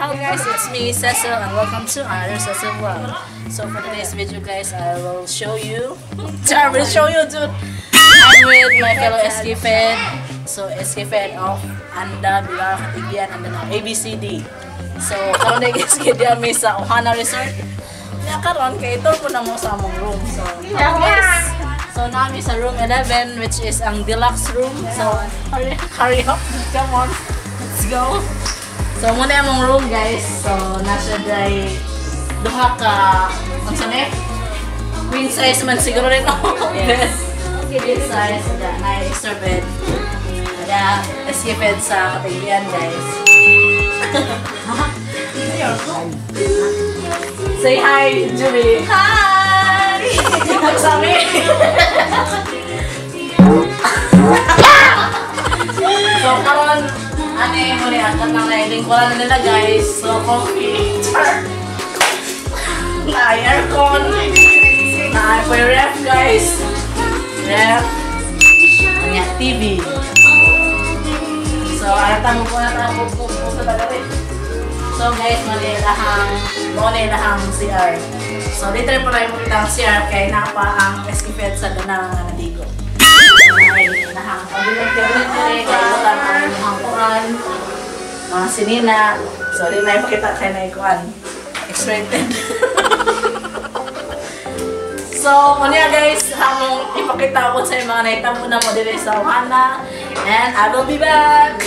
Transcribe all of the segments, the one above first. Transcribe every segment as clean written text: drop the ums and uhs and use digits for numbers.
Hello guys, it's me, Cecil, and welcome to another Cecil vlog. So for today's video guys, I will show you, I will show you dude, I'm with my fellow SK Fed. So SK Fed of Anda, Bilar, Katigian, and then ABCD. So karon na guys, kaya mi sa Ohana Resort. Kaya karon kay ito po na mo sa among room. So guys, so nami sa room 11, which is ang deluxe room. So hurry, hurry up, come on, let's go. So muna among room guys. So nasa day duha ka unsa ni? Queen size man siguro rin, no? Yes. Queen size da na extra bed. Da SK bed sa Katigian guys. Say hi, Julie. Hi. Sabi. So karon ano yung muli ang katang nailingkuran na nila guys. So coffee, na aircon, na ref guys, ref, kanya TV. So arata mo po na po po sa tagalit. So guys, mali lahang CR. So dito rin po na yung ang CR kay napa ang SK Fed sa danang nadigo. Ay, nahang kabinet kay butan ang hangkuan, mga sinina. So di na ipakita kay na ikuan. X-rated. So, unya guys, hamong ipakita ko sa mga naitamo na mo diri sa Ohana, and I will be back.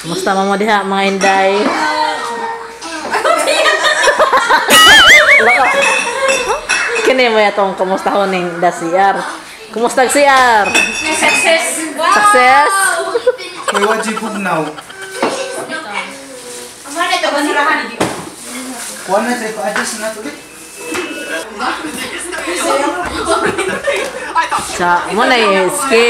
Kumusta mo diha mga inday? Kini mo yatong kumusta ho ning da CR? Kumusta ang CR? Success! Wow! Success! May wajib now. Amo na ito basurahan. Kuha na tayo, pa-adjust na tuloy. Sa mo na ski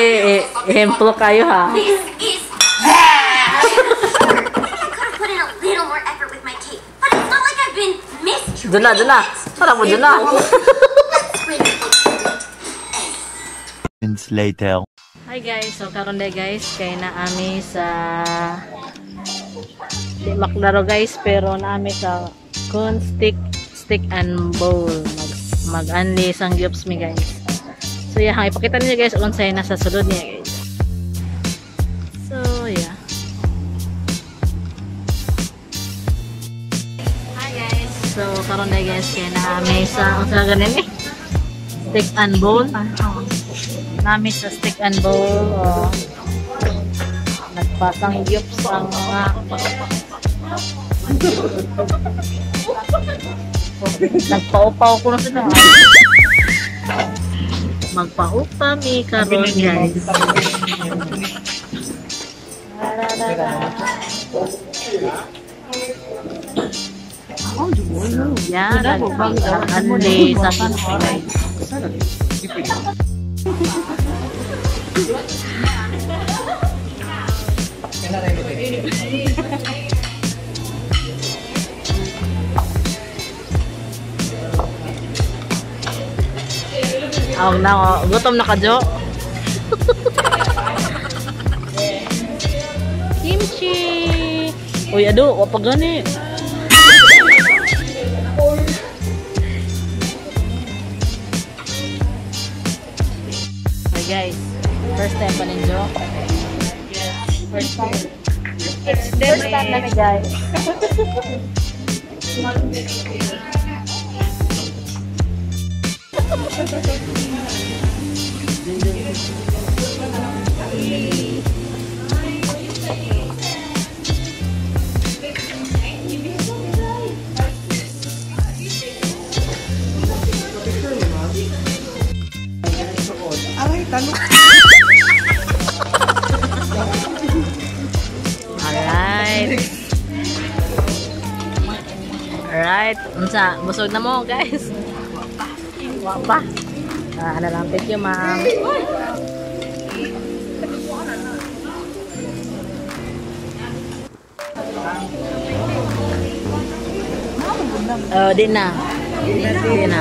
ehemplo kayo ha. This is I could have put in a little more effort with my cake, but it's not like I've been mistreated. Duna, duna. Para mo duna. Minutes later. Hi guys, so karon day guys, kay naami sa di maklaro guys, pero naami sa Corn Stick Stick and Bowl. Mag-anli sangyups mi guys. So yeah, ipakita niyo guys unsay nasa sulod niya guys. So yeah. Hi guys. So karon day guys, kay naami sa unsa ganin ni? Stick and Bowl. Nami sa Stick and Bowl. Oh. Nagpasangyups ang mga nagpaupaw ko na sila. Magpaupa mi karon guys. Yeah, nag-anli sa guys. Awag na ako. Gutom na ka, Jo? Kimchi! Uy, ado, wapag gani. Hi guys, first time pa ninyo? First time? It's first time na guys. Alright. Alright, unsa, busog na mo guys. Wa pa. Ano lang, thank you ma'am. Oh, di na. Di na.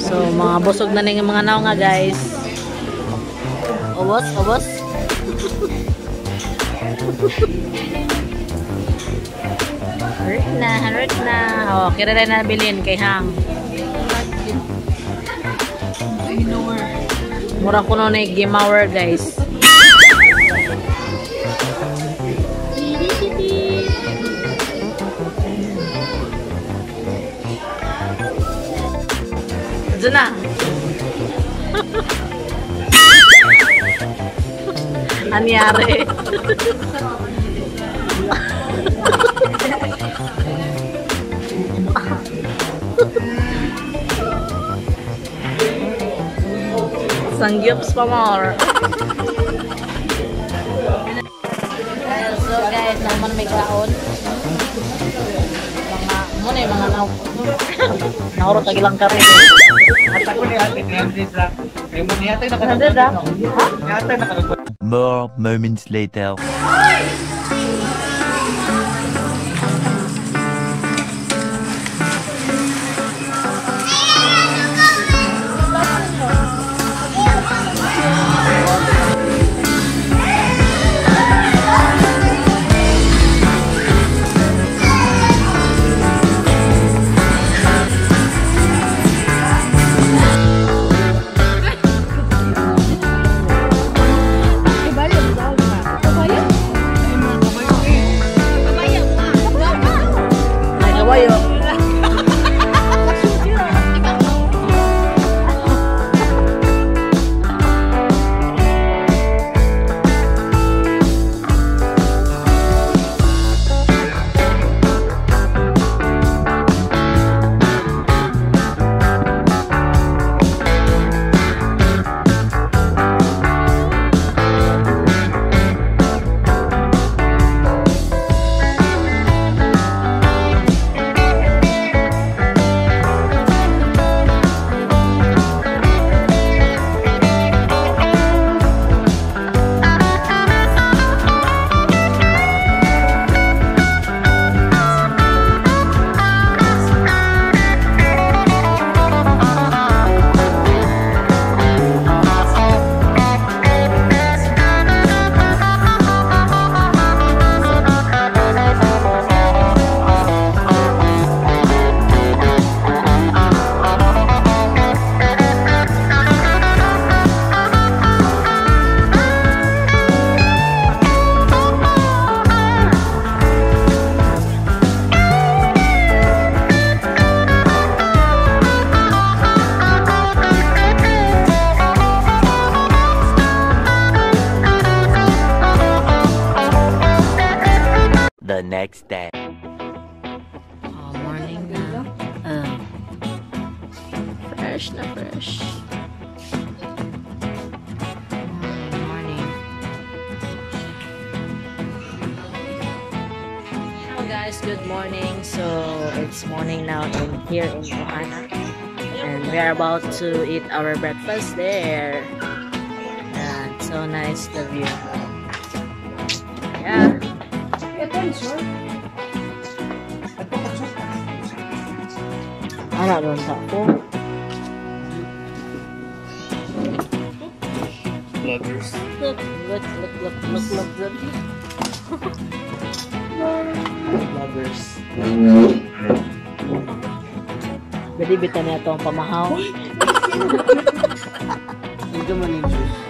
So, So mga busog na ning mga naw nga guys. Ubos, ubos. Hurt na, hurt na. Oh, kira na nabilin kay Hang. Mura kuno na gimawer guys. Diyan na. Anyari? Sangyups pa more. So guys, naman may kaon. Mga muna yung mga naurot lagi lang kare. At ako ni ate 300 lang. Kay mo niya tayo 100 ah? Niya tayo. More moments later. Ay, kabayo. The next day. Oh, morning na. Fresh na fresh. Morning. Hello guys, good morning. So it's morning now in here in Ohana, and we are about to eat our breakfast there. And so nice the view. Yeah. Ano doon sa ako? Vloggers. Look, look, look, look, look, look, look. Vloggers. Pwede bitan na ito ang pamahaw. Hindi man yung juice.